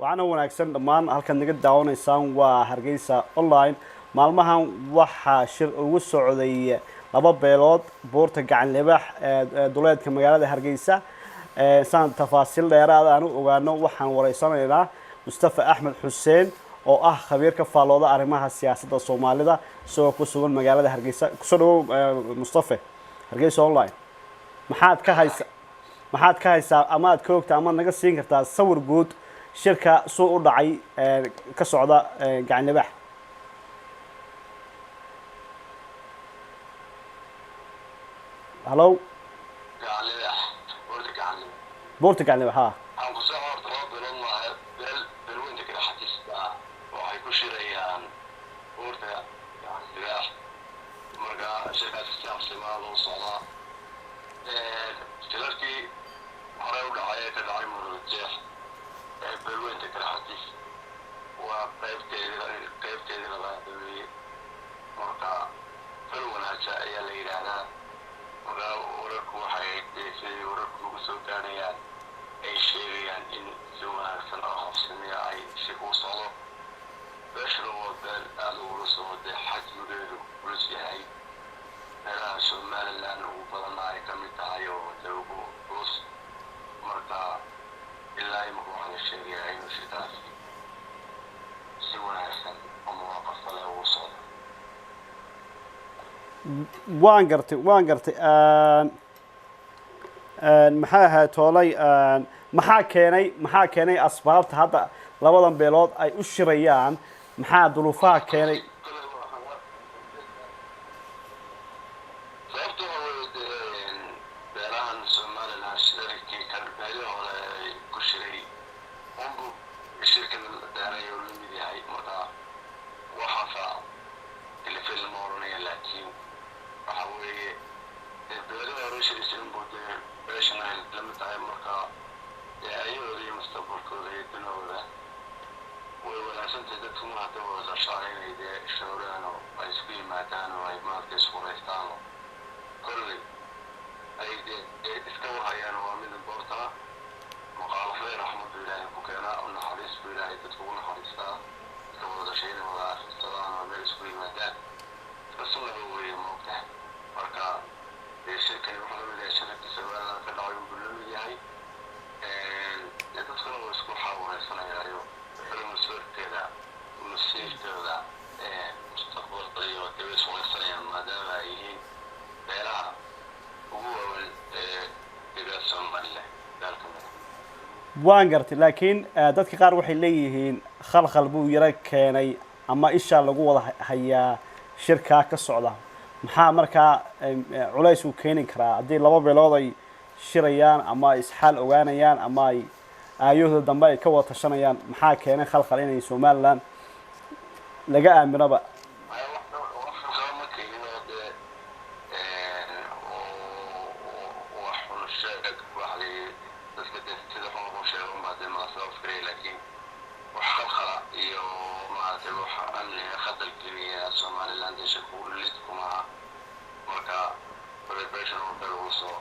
Waxaana wanaagsan dhammaan halkaad naga daawanaysaan waa Hargeysa Online. Maalmahan waxaa shir ugu socday laba beelood buurta Gacan Libax ee duleedka magaalada Hargeysa. Saan tafaasiil dheeraada aan u ogaano, waxaan wareysanaynaa Mustafa Axmed Xuseen oo ah khabiir ka faallooda arrimaha siyaasadda Soomaalida, isagoo ku sugan magaalada Hargeysa. Kusoo dhawow, Mustafe, Hargeysa Online. Maxaad ka haysaa ama aad ka ogtaa ama naga siin kartaa sawir guud shirka suu u dhacay ka socda Gacan Libax? Hallo? Gacanlibax, buurta Gacanlibax. Buurta Gacan Libax, ha. Waxaan kusoo horta 2 bilood maaha, beel beelweynta Garxajis waxay ku shirayaan buurta Gacanlibax. Marka shirkaasi si habsimaa loo socdaa. Shirarkii horey u dhacay ee ka dhacay Murujeex ee beelweynta Garxajis waa qaybteedii labaad weeye. Marka fal wanaagsan ayaa la yidhaahdaa. Marka wararku waxay siday wararku ugu soo gaarayaan ay sheegayaan in si wanaagsan oo habsamiya ay shirku u socdo. Beeshuna waa beel aada u culus oo dee xajmigeedu culus yahay, meelaha Somaliland ugu badanna ay ka mid tahay oo dee ugu culus. Marka ilaa imika waxaa la sheegayaa inuu shirkaasi si wanaagsan oo muwaaqafo leh ugu socdo. Waan gartay. Maxaa ahayd toolay? Maxaa keenay asbaabta hadda labadan beelood ay u shirayaan? Maxaa duruufaha keenay? Sababta waxa weeye dee beelahan Somaliland shirarkii kan beelihii hore ay ku shiray unbu shirkan dheeray oo la mid yahay. Marka waxaasa telefon lama oranaya, laakiin waxa weeye dee beelihii hore shiri jirin buu dee beeshan ay la mid tahay. Marka dee ayahooda iyo mustaqbalkooda iyo danahooda way wanaagsantahay. Dadku mar hadday wada dhashaan inay dee showraan oo ay isku yimaadaan oo ay maaragtay isku raystaan oo kolley ay dee iska warhayaan waa mid important. Muqaalafada raxmadu Ilaahay ku keenaa oo naxariis buu Ilaahay dadku ugu naxariistaa. Dadka wada dhashay inay wada akhrisadaan oo meel isku yimaadaan iska sunnaba weeye, maogtahay? Marka dee shirkani wuxuu la mid yahay shirarkii Somaliland ka dhacay unbuu la mid yahay. Dee dadkuna waa isku xaawuraysanayaayo masiirkeeda, masiirkooda mustaqbalka iyo dee way iswaraysanayaan, maadaama ay yihiin beelaha ugu waaweyn ee deegaan Somaliland beel ka mid ah. Waan gartay, laakiin dadka qaar waxay leeyihiin khalkhal buu yaro keenay ama ishaa lagu wada hayaa shirkaa ka socda. Maxaa markaa culays uu keeni karaa haddii laba beelood ay shirayaan ama ay isxaal ogaanayaan ama ay aayahooda dambe ay ka wada tashanayaan? Maxaa keenay khalkhal inay Somaliland laga aaminaba? Wax kale ma keenin oo dee wax xun sheeg waxay dadka dee sida xun u sheegan baa dee malasoo fikiray, laakiin wax khalkhala iyo maaragtay wax amniga khatar geliya Somaliland dee shirku lid kumaha. Marka preparation oo kale uu soo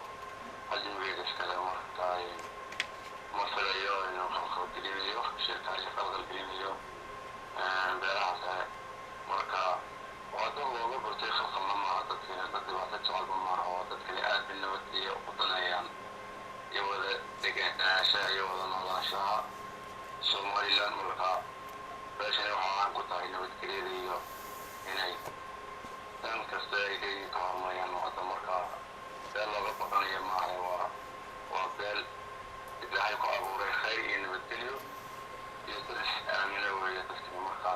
xajmigeeda iskale. Marka ma filayo inuu khalkhal gelinayo shirkaasi, khalkhal gelinayo beelaha sare. Marka waa dad looga bartay khalkhalna maaha, dadkina dad dhibaato jecelba maaha oo dadkani aad bay nabad iyo u daneeyaan iyo wada degenaanshaha iyo wada noolaanshaha Somaliland. Marka beeshani waxaa caan ku tahay nabadgelyada iyo inay dan kasta ay leeyihiin ka horumariyaan noqoto. Marka beel looga baqanayo maaha, waa beel Ilaahay ku abuuray khayr iyo nabadgelyo iyo dad is aamino weeye dadkani. Marka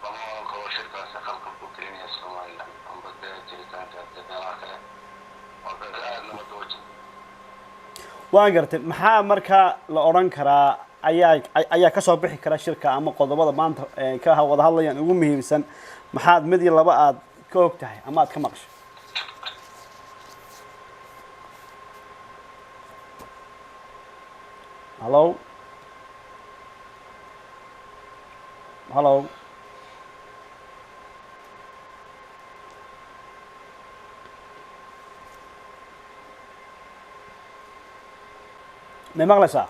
lama oran karo shirkaasi khalkhal ku gelinaya Somaliland amba dee jiritaanka dee beelaha kale. Waa beel aada nabadda waja. Waan gartay. Maxaa markaa la odhan karaa ayaa kasoo bixi kara shirka ama qodobada maanta ka wada hadlayaan ugu muhiimsan? Maxaad mid iyo laba aad ka og tahay ama aad ka maqashay? Hallo, hallo? May maqlaysaa?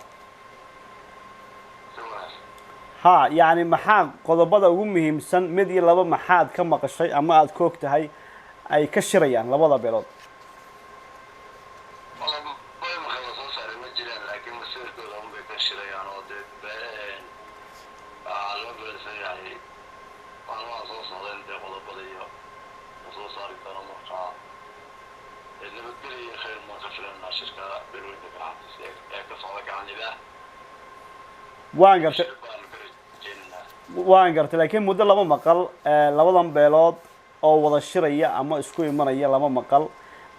Ha, yacni maxaa qodobada ugu muhiimsan, mid iyo laba maxaad ka maqashay ama aada ka og tahay ay ka shirayaan labada beelood? Qodobo imika la soo saaray ma jiraan, laakiin masiirkooda unbay ka shirayaan oo dee waxaa loo beelsan yahay maalmaha soo socda in dee qodobada iyo la soo saari doono. Markaa nabadgelya iyo khayr maan ka filanaa shirka beelweynta Garxajis ee ka socda Gacanlibaah. Waan gartay. Shir baanu ka rajeynaynaa. Waan gartay, laakiin muddo lama maqal labadan beelood oo wada shiraya ama isku imanaya lama maqal.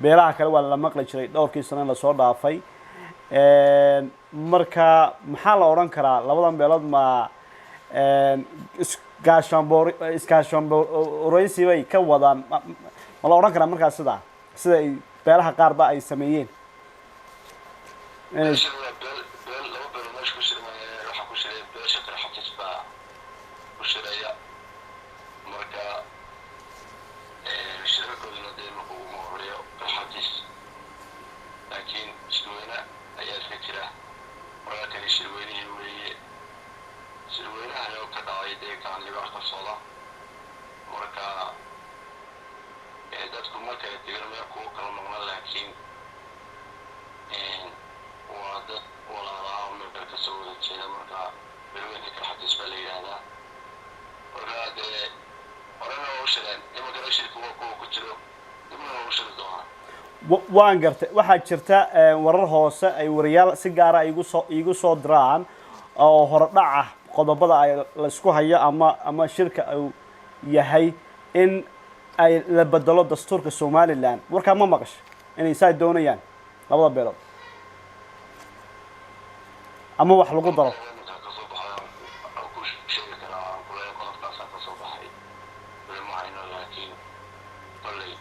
Beelaha kale waa la maqli jiray dhowrkii sano in lasoo dhaafay. Marka maxaa la odhan karaa labadan beelood ma isgaashaanboor iskaashaanbooreysi bay ka wadaan? Ma la odhan karaa markaas sidaa sida ay beelaha qaarba ay sameeyeen inay Meesha waa beel laba beelood meesha ku shirmaya. Waxaa ku shiraya beesha Garxajis baa ku shiraya. Marka shirarkooduna dee marka ugu horeeyo Garxajis, laakiin shirweyne ayaa iska jira. Marka kani shirweynihii weeye, shirweynahan oo ka dhacay dee Gacanlibax ka socda. Marka dadku ma kala tegin, meel kugu kala maqna, laakiin waa dad walaalaa oo meel kasoo wada jeeda. Marka beelweynta Garxajis baa la yidhaahdaa. Marka dee horena waa u shireen, iminkana shirka waa kuwa ku jiro, dibna waa u shiri doonaa. Waan gartay. Waxaa jirta warar hoose ay wariyaal si gaara igu soo diraan oo horodhaca qodobada ay laisku hayo ama shirka uu yahay in ay la bedelo dastuurka Somaliland. Warkaa ma maqasho inay saa doonayaan labada beelood ama wax lagu daro? Iminka kasoo baxay aan ku sheegi karaa aan kuleeyahay qodobkaasaan kasoo baxay weli ma hayno, laakiin kolley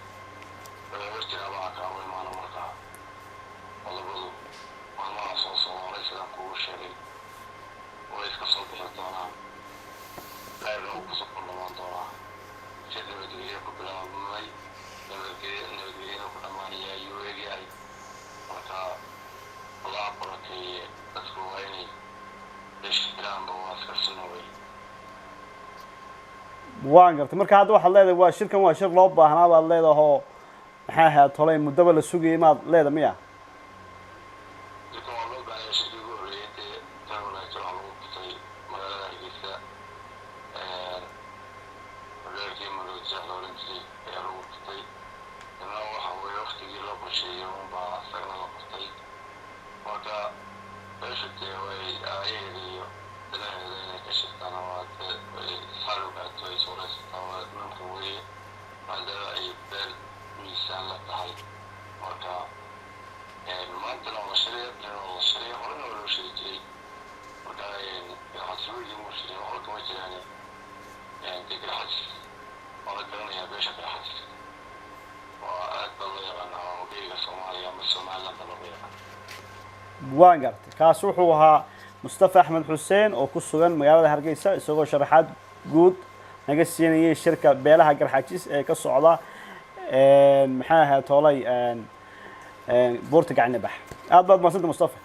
war jiraabaha kaama imaano. Markaa qodobadu maalmaha soo socda, horay sidaan kugu sheegay, way iska soo bixi doonaan, khayrna uu kusoo dhamaan doonaa. Si nabadgelyo ku bilaabmay, nabadgelyo nabadgelyana ku dhamaanaya ayuu egyahay. Marka Allah barakeeye, dadku waa inay heshiraanba, waa iska sunowey. Waan gartay. Marka hadda waxaad leedahay waa shirkan waa shir loo baahnaa baad leedahoo, maxay ahayd tolay muddaba la sugayay maad leeda miya? Shirkan waa loo baahanya. Shirkii ugu horreeyay dee tan wanaagsan waxaa lagu qabtay magaalada Hargeysa, horyaalkii Maroodijeex la oran jiray ayaa lagu qabtay. Dana waxa weeye waktigii loo qorsheeyey unbaa isagana la qabtay. Marka beesha dee way aayaheeda iyo danaheeda inay ka shirtaan waa dee way isxal ogaato, ay suuraysataa, waa dhulka weeye, maadaama ay beel miisaan la tahay. Marka maantana waa la shiraya, birina waa la shiraya, horena waa loo shiri jiray. Marka Garxajis weligii muu shirin, waxba kama jiraan. Dee Garxajis waa la garanayaa, beesha Garxajis waa aad baa loo yaqaanaa ogeyga Soomaaliya ama Somaliland baa looga yaqaana. Waan gartay. Kaasi wuxuu ahaa Mustafa Axmed Xuseen oo ku sugan magaalada Hargeysa, isagoo sharaxaad guud naga siinayay shirka beelaha Garxajis ee ka socda, maxay ahayd toolay, buurta Gacanlibax. Aad baad mahadsanta, Mustafa.